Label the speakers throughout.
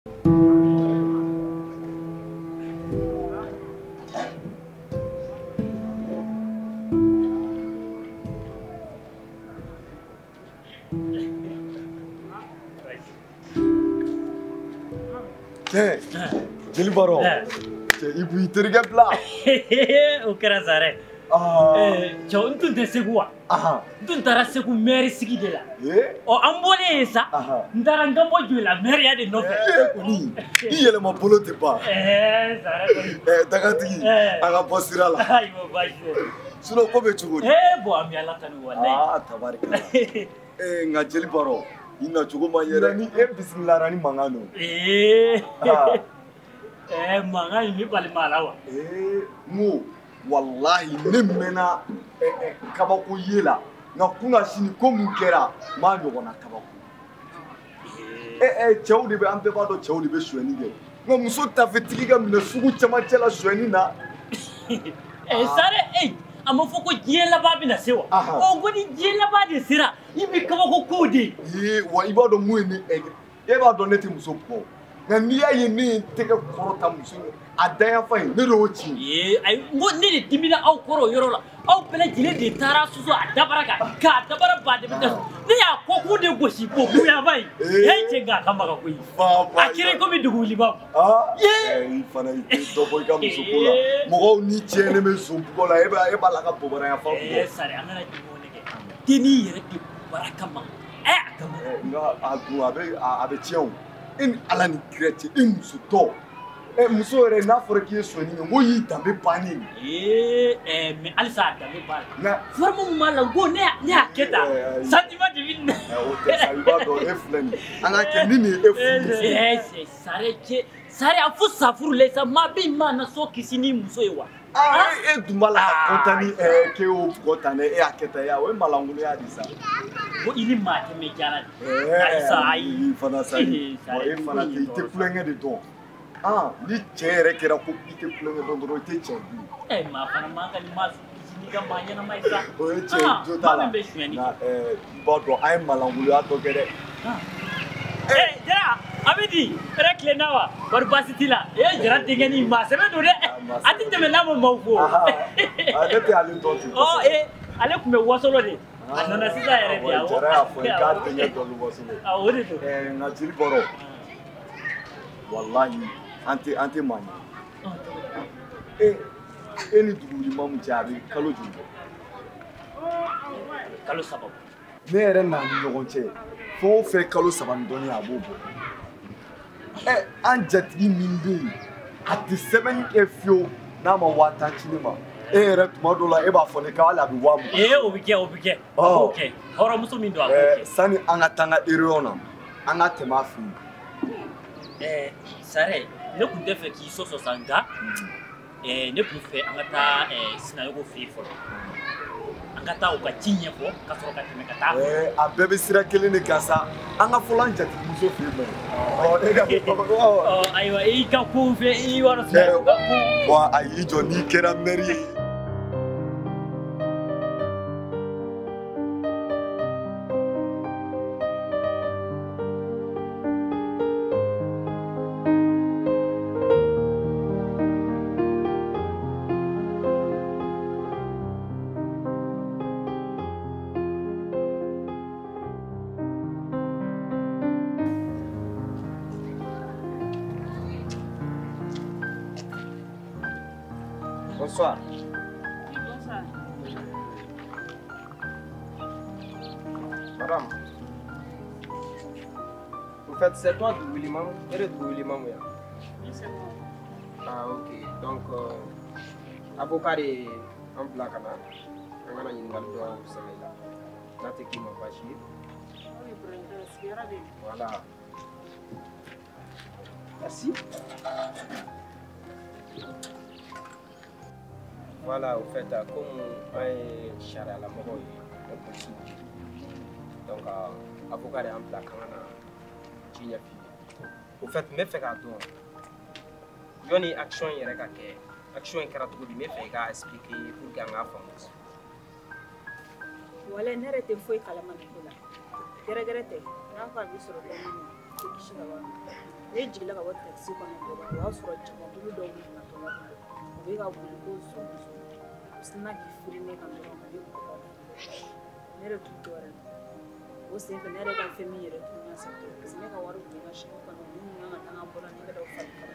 Speaker 1: Cɛ, jeli baro. Cɛ, i b'i terikɛ bila.
Speaker 2: O kɛra sa dɛ. Cɛ, n tun tɛ Segu wa? N tun taara Segu maire sigi de la. Ɔ, an bɔlen yen sa, n taara n ka bɔ Joyila maire de nɔfɛ.
Speaker 1: E kɔni, i yɛlɛma bolo tɛ ban.
Speaker 2: Sare kɔni.
Speaker 1: Dagatigi, an ka bɔ sira la.
Speaker 2: Ayiwa, baasi tɛ.
Speaker 1: Sinon ko bɛ cogo di?
Speaker 2: Bon, an bɛ Ala tanu walayi.
Speaker 1: Aa, tabarikala. Nka jeli baro, i nacogo ma ɲɛ dɛ. Ni e bisimilara ni mankan don.
Speaker 2: Mankan in bɛ bali maa la wa?
Speaker 1: N ko walahi ne mɛnna kabako ye la, nka kunasini ko mun kɛra n m'a ɲɔgɔnna kabako. Cɛw de bɛ, an bɛɛ b'a dɔn cɛw de bɛ sonyɛni kɛ, nka muso tafetigi ka minɛ sugu cɛmancɛ la sonyɛni na.
Speaker 2: Sare, a ma fɔ ko diɲɛ laban bɛna se wa? Ɔ, ko ni diɲɛ laban de sera, i bɛ kabako kow de
Speaker 1: ye. Wa i b'a dɔn mun ye ne, e b'a dɔn ne tɛ muso bugɔ, nka n'i y'a ye ne ye n tɛgɛ kɔrɔta muso in a dayanfan ye, ne de y'o ci.
Speaker 2: Ayi, n ko ne de dimina aw kɔrɔ o yɔrɔ la, aw bɛɛ lajɛlen de taara soso a dabara kan k'a dabara ba de bɛ taa, ne y'a kɔkun de gosi bɔkuyaba ye. Cɛ, nka a ka maga koyi. A kɛra komi dugu wuliba.
Speaker 1: I fana i tɛ dɔ bɔ i ka muso ko la, mɔgɔw ni tiɲɛnen bɛ zon bugɔ la, e b'a la ka bɔbɔranya fan bugɔ.
Speaker 2: Sare, an kana jumɛn de kɛ, dennin yɛrɛ de bɔra kama. A kama.
Speaker 1: Nka a dun a bɛ tiɲɛ o. E ni Ala ni kira cɛ, e muso tɔ. Muso yɛrɛ n'a fɔra k'i ye sonyɛni kɛ, n ko y'i danbe bannen
Speaker 2: ye. Mais halisa a danbe b'a la. Forme mun b'a la, n ko ne y'a kɛ tan, sentiment de bɛ na.
Speaker 1: O tɛ sa, i b'a dɔn e filɛ nin ye, an ka kɛ ni nin ye e furu.
Speaker 2: Sare cɛ, Sare, a fo safuru la sa, maa bɛ maa na so kisi ni muso ye wa?
Speaker 1: E dun b'a la ka kɔntan ni k'e y'o bugɔ tan dɛ, e y'a kɛ tan, o ye malankolonya de sa.
Speaker 2: Ko i ni maa tɛ jara de. Ayisa, ayi.
Speaker 1: I fana sa, e fana tɛ, i tɛ kulonkɛ de dɔn. Ni cɛ yɛrɛ kɛra ko i tɛ kulonkɛ dɔn dɔrɔn, i tɛ cɛ bilen.
Speaker 2: Maa fana man kan ni maa kisi n'i ka maa ɲɛnama ye sa.
Speaker 1: O ye cɛ ye, jo t'a la.
Speaker 2: Maa min bɛ sonyɛni kɛ.
Speaker 1: I b'a dɔn an ye malankolonya dɔ kɛ dɛ.
Speaker 2: Jara, a bɛ di hɛrɛ tilenna wa? Kɔri baasi t'i la? Jara denkɛnin maa sɛbɛ don dɛ. A tɛ tɛmɛ n'a ma maaw fo.
Speaker 1: Ne tɛ ale dɔn ten.
Speaker 2: Ale tun bɛ Wasolo de. A nana sisan yɛrɛ de.
Speaker 1: Jara y'a fɔ k'a denkɛ dɔ bɛ Wasolo.
Speaker 2: O de don.
Speaker 1: Nka jeli bɔrɔ, walahi an tɛ maa ɲɛ. E ni dugulima mun cɛ, a bɛ kalo joli bɔ?
Speaker 2: Kalo 3.
Speaker 1: Ne yɛrɛ n'a ni ɲɔgɔn cɛ, fɛn o fɛn kalo 3 ni dɔɔnin a b'o bɔ. An jatigi min bɛ yen, a tɛ sɛbɛnni kɛ fiyewu n'a ma 10,000 ci ne ma. E yɛrɛ tuma dɔw la e b'a fɔ ne k'ale a bɛ 20,000.
Speaker 2: O bɛ kɛ, o bɛ kɛ. A b'o kɛ. Hɔrɔnmuso min don, a b'o kɛ.
Speaker 1: Sani an ka taa an ka réunion na, an ka tɛmɛ a fɛ yen.
Speaker 2: Sare, ne tun tɛ fɛ k'i sɔsɔ sa, nka ne tun fɛ an ka taa Sinayogo fɛ yen fɔlɔ. An ka taa u ka ci ɲɛfɔ ka sɔrɔ ka tɛmɛ ka taa.
Speaker 1: A bɛɛ bɛ sira kelen de kan sa, an ka fɔlɔ an jatigimuso fɛ yen mɛ. E ka
Speaker 2: ayiwa, i ka kow fɛ, i b'a dɔn Sinayogo ka ko.
Speaker 1: Wa a y'i jɔ n'i kɛra mɛri ye.
Speaker 3: Bonsoir.
Speaker 4: Oui, bonsoir.
Speaker 3: Madame, en fait, c'est toi de Willimam et de Willimam.
Speaker 4: Oui, c'est moi.
Speaker 3: Ah, ok. Donc, avocat de en Blakana, on a une galère au Sénégal. Là, tu es qui m'a pas chier.
Speaker 4: Oui,
Speaker 3: voilà. Merci. Voilà, au fait, comme on est chargé à la mort, donc, avocat est en Blakana, au fait, je fais un une action action qui fait expliquer pour gagner la femme.
Speaker 4: Wala ne yɛrɛ tɛ foyi kalama nin ko la. Gɛrɛgɛrɛ tɛ, n'a ko a bɛ sɔrɔ dɔɔnin na, i kisi ka bɔ a ma. Ne jiginna ka bɔ taxi kɔnɔ dɔrɔn, o y'a sɔrɔ jamakulu dɔw natɔla bolo. U bɛ ka boli ko zon zon. U sinna k'i firi ne kan dɔrɔn ka ne bugɔ. Ne yɛrɛ t'u dɔn yɛrɛ. O senfɛ ne yɛrɛ ka fɛn min yɛrɛ tununa sa parce que ne ka wari tun bɛ n ka chèque kɔnɔ, olu kun kan ka taa n ka bɔla ne ka fali kala.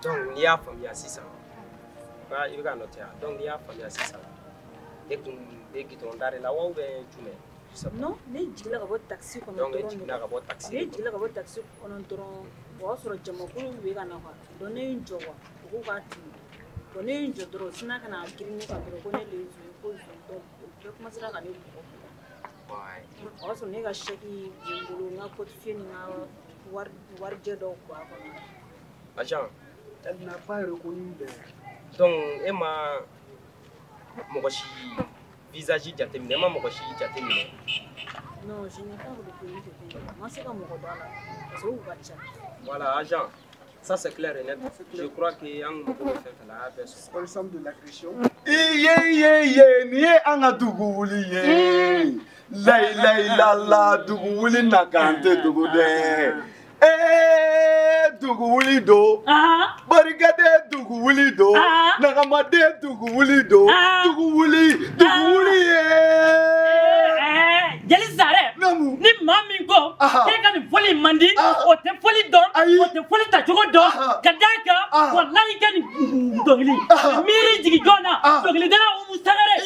Speaker 3: Donc n'i y'a faamuya sisan, i bɛ ka noter wa? Donc n'i y'a faamuya sisan, e kun bɛ goudron da de la wa ou bien jumɛn?
Speaker 4: Non, ne jiginna ka bɔ taxi kɔnɔ dɔrɔn.
Speaker 3: Donc e jiginna ka bɔ taxi.
Speaker 4: Ne jiginna ka bɔ taxi kɔnɔ dɔrɔn, o y'a sɔrɔ jamakulu bɛ ka na quoi. Donc ne ye n jɔ quoi, u ko k'a tɛmɛ. Bon ne ye n jɔ dɔrɔn, u sinna ka na girin ne kan dɔrɔn ko ne le ye zon ye, ko zon. Donc u bɛɛ commencera ka ne bugɔ. O y'a sɔrɔ ne ka chèque bɛ n bolo, n ka portefeuille ni n ka warijɛ dɔw b'a kɔnɔ.
Speaker 3: Agent.
Speaker 5: Elle n'a pas reconnu les.
Speaker 3: Donc e ma mɔgɔ si visage jateminɛ, e ma mɔgɔ si jateminɛ?
Speaker 4: Non, je n'ai pas reconnu quelqu'un. Ma se ka mɔgɔ dɔn a la parce que u ka ca.
Speaker 3: Voilà, agent. Ça c'est clair et net. Je crois que an mago bɛ fɛn fɛn la, a y'a bɛɛ sɔrɔ.
Speaker 5: Par de l'agression.
Speaker 1: Iye ye ye nin ye an ka dugu wuli ye. Layi layi la la dugu wuli na kan tɛ dugu dɛ. Ee dugu wuli don. Barikaden dugu wuli don. Nagamaden dugu wuli don. Dugu wuli dugu wuli ye.
Speaker 2: Jeli Sare. Ni maa min ko k'e ka nin fɔli man di, o tɛ fɔli dɔn, o tɛ fɔli tacogo dɔn, ka d'a kan walahi ka nin dɔnkili miiri jigin joona, dɔnkilidala Umu Sangare.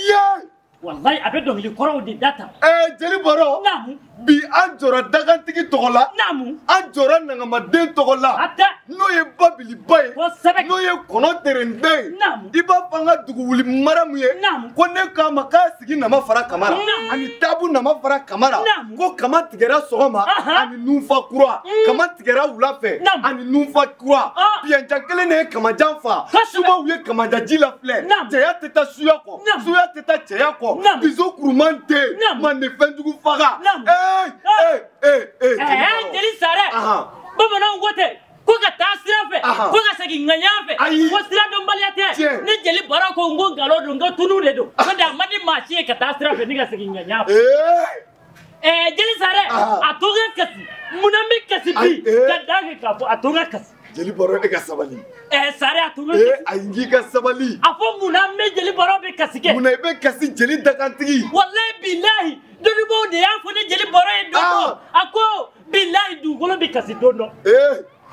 Speaker 2: Walahi a bɛ dɔnkili kɔrɔw de da ta.
Speaker 1: Jeli Baro.
Speaker 2: Naamu.
Speaker 1: Bi an jɔra dagantigi tɔgɔ la.
Speaker 2: Naamu.
Speaker 1: An jɔra nagamaden tɔgɔ la.
Speaker 2: A tɛ.
Speaker 1: N'o ye Babiliba ye.
Speaker 2: Kosɛbɛ.
Speaker 1: N'o ye kɔnɔ terende ye.
Speaker 2: Naamu.
Speaker 1: I b'a fɔ an ka dugu wuli mara mun ye.
Speaker 2: Naamu.
Speaker 1: Ko ne k'a ma k'a sigi nama fara Kamara.
Speaker 2: Naamu.
Speaker 1: Ani taabu nama fara Kamara.
Speaker 2: Naamu.
Speaker 1: Ko kama tigɛra sɔgɔma. Ani nunfa kura. Kama tigɛra wula fɛ.
Speaker 2: Naamu.
Speaker 1: Ani nunfa kura. Biyanjan kelen de ye kamajan fa. Subaw ye kamajan la filɛ.
Speaker 2: Naamu.
Speaker 1: Cɛya tɛ taa suya kɔ.
Speaker 2: Naamu.
Speaker 1: Suya tɛ taa cɛya kɔ.
Speaker 2: Naamu.
Speaker 1: Biso kuruman tɛ.
Speaker 2: Naamu.
Speaker 1: Mande fɛnjugu faga.
Speaker 2: Naamu. Jeli Sare, bamananw ko ten ko ka taa sira fɛ, ko ka segin ŋaɲa fɛ, ko sira dɔnbaliya tɛ. Ni jeli Baro ko n ko nkalon don, n ko tunu de don, n'o tɛ a man di maa si ye ka taa sira fɛ ni ka segin ŋaɲa fɛ. Jeli Sare, a to n ka kasi, munna n bɛ kasi bi ka d'a kan k'a fɔ a to n ka kasi.
Speaker 1: Jeli Baro e ka sabali.
Speaker 2: Sare a to n ka kasi.
Speaker 1: Ayi n k'i ka sabali.
Speaker 2: A fɔ munna n bɛ jeli Baro bɛ kasi kɛ.
Speaker 1: Munna i bɛ kasi jeli dakantigi.
Speaker 2: Walayi bilahi dɔnnibaaw de y'a fɔ ne jeli Baro ye don dɔ. A ko bilahi dugukolo bɛ kasi don dɔ.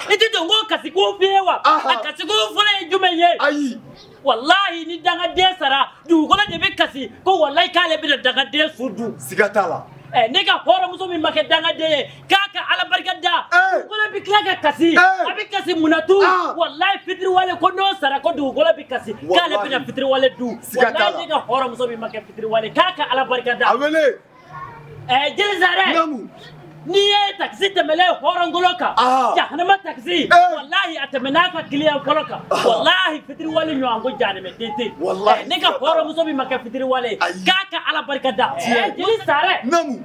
Speaker 2: I tɛ dɔn ko kasi ko f'i ye wa? A kasi ko fɔlɔ ye jumɛn ye?
Speaker 1: Ayi.
Speaker 2: Walahi ni dangaden sara dugukolo de bɛ kasi ko walahi k'ale bɛna dangaden su dun.
Speaker 1: Siga t'a la.
Speaker 2: Ne ka hɔrɔnmuso min ma kɛ dangaden ye k'a ka Ala barika da, dugukolo bɛ tila ka kasi, a bɛ kasi munna tun? Walahi fitiriwale ko n'o sara ko dugukolo bɛ kasi k'ale bɛna fitiriwale dun. Walahi ne ka hɔrɔnmuso min ma kɛ fitiriwale k'a ka Ala barika da.
Speaker 1: A wele.
Speaker 2: Jeli Sare.
Speaker 1: Naamu.
Speaker 2: N'i ye taxi tɛmɛlen ye hɔrɔngolo kan, jahanama taxi, walahi a tɛmɛn'a ka client fɔlɔ kan, walahi fitiriwale ɲɔgɔn ko jahanamɛden tɛ yen. Ne ka hɔrɔnmuso min ma kɛ fitiriwale ye k'a ka Ala barika da. Jeli Sare,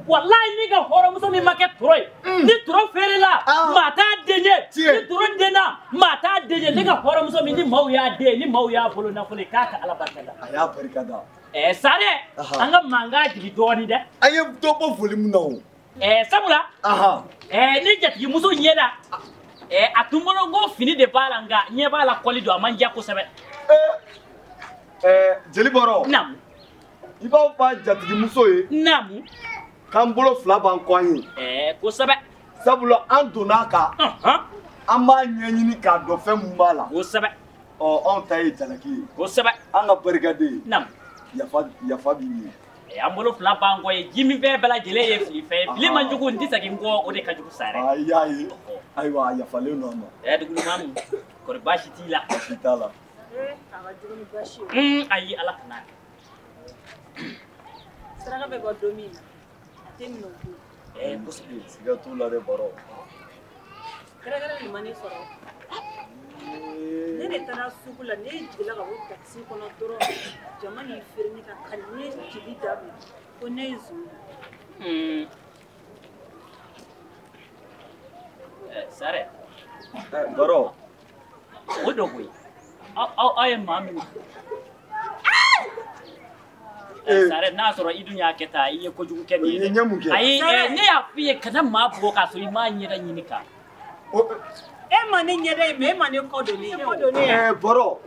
Speaker 2: walahi ne ka hɔrɔnmuso min ma kɛ toro ye, ni toro feerela maa t'a den ye, ni toro denna maa t'a den ye, ne ka hɔrɔnmuso min ni maaw y'a den ye, ni maaw y'a bolo nafolo ye k'a ka Ala barika da.
Speaker 1: A y'a barika da.
Speaker 2: Sare, an ka mankan jigin dɔɔnin dɛ.
Speaker 1: An ye dɔ bɔ volume na o.
Speaker 2: Sabula ni jatigimuso ɲɛda a tun bolo n ko fini de b'a la nka ɲɛ b'a la kɔli don a man diya kosɛbɛ.
Speaker 1: Jeli Baro.
Speaker 2: Naamu.
Speaker 1: I b'a fɔ a jatigimuso ye.
Speaker 2: Naamu.
Speaker 1: K'an bolo fila b'an kɔ an ye.
Speaker 2: Kosɛbɛ.
Speaker 1: Sabula an donna a kan. An b'a ɲɛɲini k'a dɔn fɛn mun b'a la.
Speaker 2: Kosɛbɛ.
Speaker 1: Ɔ anw ta ye jalaki ye.
Speaker 2: Kosɛbɛ.
Speaker 1: An ka barikaden.
Speaker 2: Naamu.
Speaker 1: Yafa b'i ye.
Speaker 2: An bolo fila b'an kɔ ye ji min fɛn bɛɛ lajɛlen ye fili fɛn ye fili man jugu n tɛ segin kɔ o de ka jugu sa yɛrɛ.
Speaker 1: I y'a ye ayiwa a yafalen don an ma.
Speaker 2: Dugulumamu kɔri baasi t'i la.
Speaker 1: Baasi t'a la.
Speaker 4: A ka jugu ni baasi ye.
Speaker 2: Ayi Ala kana kɛ.
Speaker 4: Saraka bɛ bɔ don min na a tɛ minɛ o don.
Speaker 2: Kosɛbɛ.
Speaker 1: Siga t'o la dɛ Baro.
Speaker 4: Kɛrɛnkɛrɛn nin ma ne sɔrɔ. Ne de taara sugu la, ne jiginna ka bɔ taxi kɔnɔ dɔrɔn, jama y'i feere ne kan ka ne jigi dabila ko ne ye zon ye.
Speaker 2: Sare.
Speaker 1: Baro.
Speaker 2: O dɔ koyi. Aw ye maa min. Sare n'a sɔrɔ i dun y'a kɛ tan i ye kojugu kɛ nin ye dɛ.
Speaker 1: I ye ɲɛ mun kɛ?
Speaker 2: Ayi ne y'a f'i ye kana maa bugɔ k'a sɔrɔ i m'a ɲɛda ɲini kan.
Speaker 4: E ma ne ɲɛda ye mais e ma ne kɔ don ne ye.
Speaker 1: Bɔrɔ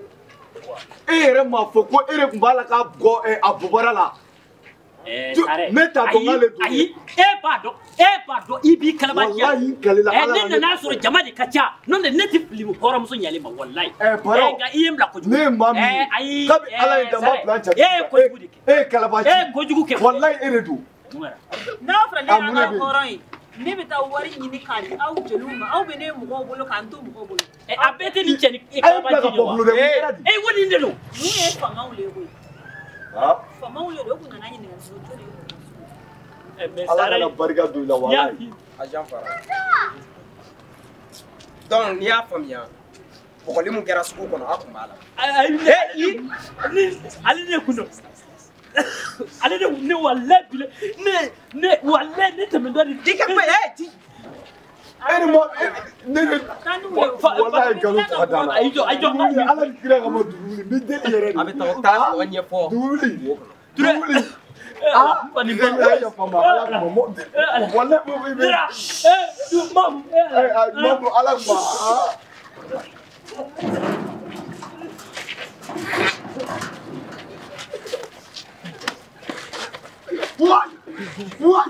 Speaker 1: e yɛrɛ m'a fɔ ko e de tun b'a la k'a bugɔ a bobara la. Ne t'a dɔn k'ale don.
Speaker 2: Ayi e b'a dɔn i b'i kalabanciya.
Speaker 1: Walahi n kalila Ala la.
Speaker 2: Ne nana sɔrɔ jama de ka ca n'o tɛ ne tɛ fili hɔrɔnmuso ɲalen ma walahi.
Speaker 1: Bɔrɔ
Speaker 2: nka i ye n bila kojugu.
Speaker 1: Ne ye maa min ye.
Speaker 2: Ayi
Speaker 1: kabi Ala ye dan n b'a bila n jatigi.
Speaker 2: E ye kojugu de kɛ.
Speaker 1: E ye kalabanci.
Speaker 2: E ye kojugu kɛ.
Speaker 1: Walahi e de don.
Speaker 4: N'a fɔra ne y'an ka hɔrɔn ye. Ne bɛ taa wari ɲini k'a di aw jeliw ma aw bɛ ne mɔgɔw bolo k'an to mɔgɔw bolo.
Speaker 2: A bɛɛ tɛ nin cɛ ni kalabanci ye wa? Ko nin de don.
Speaker 4: Ninnu ye faamaw le ye koyi. Faamaw le don o kun nana ɲininka jɔn de ye.
Speaker 1: Ala kana barika don i la walahi.
Speaker 3: Agent Fara. Donc n'i y'a faamuya bɔgɔli mun kɛra sugu kɔnɔ a kun b'a la.
Speaker 2: Ale ne kun don. Ale ne walahi bile ne walahi ne tɛmɛtɔ de.
Speaker 3: Di ka kuma di.
Speaker 1: E ni mɔ ne de walahi nkalon tɛ ka da la.
Speaker 2: Ayi jɔ
Speaker 1: Ala ni kira kama dugu wuli n b'i deli yɛrɛ de.
Speaker 3: A bɛ taa taa tɔ ɲɛfɔ.
Speaker 1: Dugu wuli dugu wuli. Ah ne yafa ma Ala kama mɔ walahi mo bɛ.
Speaker 2: Mamu.
Speaker 1: Mamu Ala kama. Why? Why?